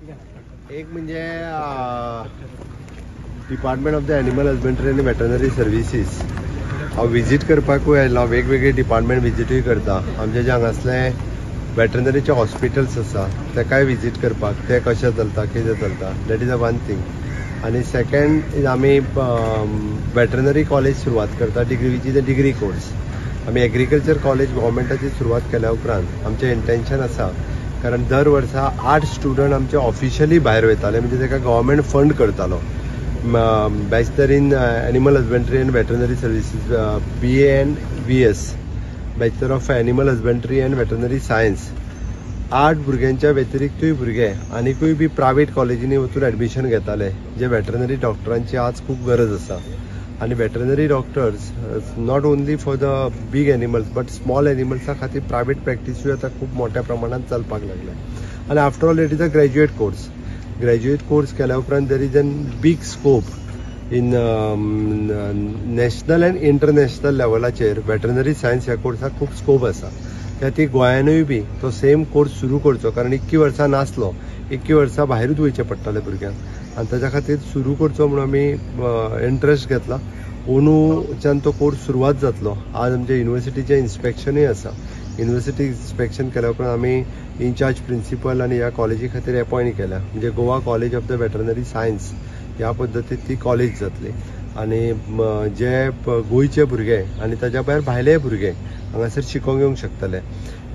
एक म्हणजे Department of the Animal Husbandry आनी वेटरनरी सर्विसीस हांव विजीट करपाकूय आयला. वेगवेगळे डिपार्टमेंट विजिटूय करता. आमचे जे हांगासले वेटरनरीचे हॉस्पिटल्स आसा तेकाय विजीट करपाक, ते कशें चलता, कितें चलता, that is a one thing. आनी सेकंड is आमी वेटरनरी कॉलेज सुरवात करता, degree, which is a degree course. आमी एग्रीकल्चर कॉलेज गव्हर्मेंटाची सुरवात केल्या उपरांत आमचें इंटेन्शन आसा, कारण दर वर्सा 8 स्टुडंट आमचे ऑफिशियली भायर वयताले, म्हणजे ताका गव्हर्मेंट फंड करतालो, Bachelor in Animal Husbandry and Veterinary Services, BANVS, Bachelor of Animal Husbandry and Veterinary Science. 8 भुरग्यांच्या व्यतिरिक्तूय भुरगे आनिकूय बी प्रायवेट कॉलेजींनी वचून एडमिशन घेताले, जे वेटरनरी डॉक्टरांची आज खूब गरज आसा. आनी veterinary doctors not only for the big animals but small एनिमल्सा खातीर प्रायवेट प्रॅक्टिसूय आतां खूब मोठ्या प्रमाणात चलपाक लागल्या. आनी after all it is a graduate course. Graduate course केल्या उपरांत there is an big scope in national and international लेवलाचेर. वेटरनरी सायन्स ह्या कोर्साक खूब स्कोप आसा. त्या खातीर गोंयानूय बी तो सेम कोर्स सुरू करचो, कारण इतकी वर्सां नासलो, इतकी वर्सां भायरूच वयचें पडटालें भुरग्यांक, आनी ताच्या खातीर सुरू करचो म्हणून आमी इंट्रस्ट घेतला. अंदूच्यान तो कोर्स सुरवात जातलो. आज आमच्या युनिवर्सिटीचें इन्स्पेक्शनूय आसा. युनिवर्सिटी इन्स्पेक्शन केल्या उपरांत आमी इनचार्ज प्रिंसिपल आनी ह्या कॉलेजी खातीर एपॉयंट केल्या, म्हणजे Goa College of the Veterinary Science ह्या पद्दतीत ती कॉलेज जातली. आनी जे गोंयचे भुरगे आनी ताच्या भायर भायले भुरगे हांगासर शिकोंक येवंक शकतले,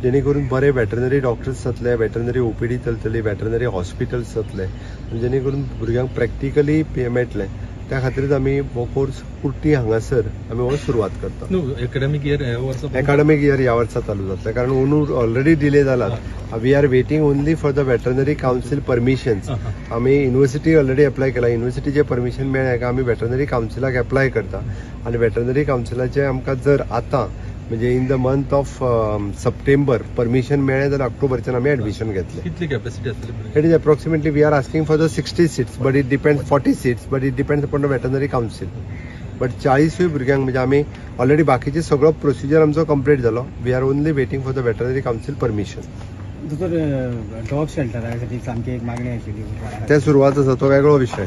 जेणे करून बरे वेटरनरी डॉक्टर्स जातले, वेटरनरी ओपीडी चलतली, वेटरनरी हॉस्पिटल्स जातले, जेणे करून भुरग्यांक प्रॅक्टिकली मेळटलें. त्या खातीरच आमी हो कोर्स कुर्टी हांगासर आमी हो सुरवात करता. एकाडेमीक इयर ह्या वर्सा? एकाडेमीक इयर ह्या वर्सा चालू जातलें, कारण अंदू ऑलरेडी डिले जाला. We are waiting only for the Veterinary Council permissions. आमी युनिवर्सिटी ऑलरेडी एप्लाय केला. युनिवर्सिटीचें परमिशन मेळ्ळें काय आमी वेटरनरी कावन्सिलाक एप्लाय करता, आनी वेटरनरी कावन्सिलाचें आमकां जर आतां म्हणजे in the month of September permission मेळ्ळें जाल्यार ऑक्टोबरच्यान आमी एडमिशन घेतले. कितली कॅपॅसिटी आसतली? It is approximately, we are asking for the 60 seats, but it depends, 40 seats, but it depends upon the Veterinary Council. But 40 भुरग्यांक, म्हणजे आमी ऑलरेडी बाकीचे सगळो प्रोसिजर आमचो कंप्लीट जालो. We are only waiting for the Veterinary Council permission. दोतोर, dog शेल्टरा साठी सामकी एक मागणी आशिल्ली. ते सुरवात आसा, तो वेगळो विशय.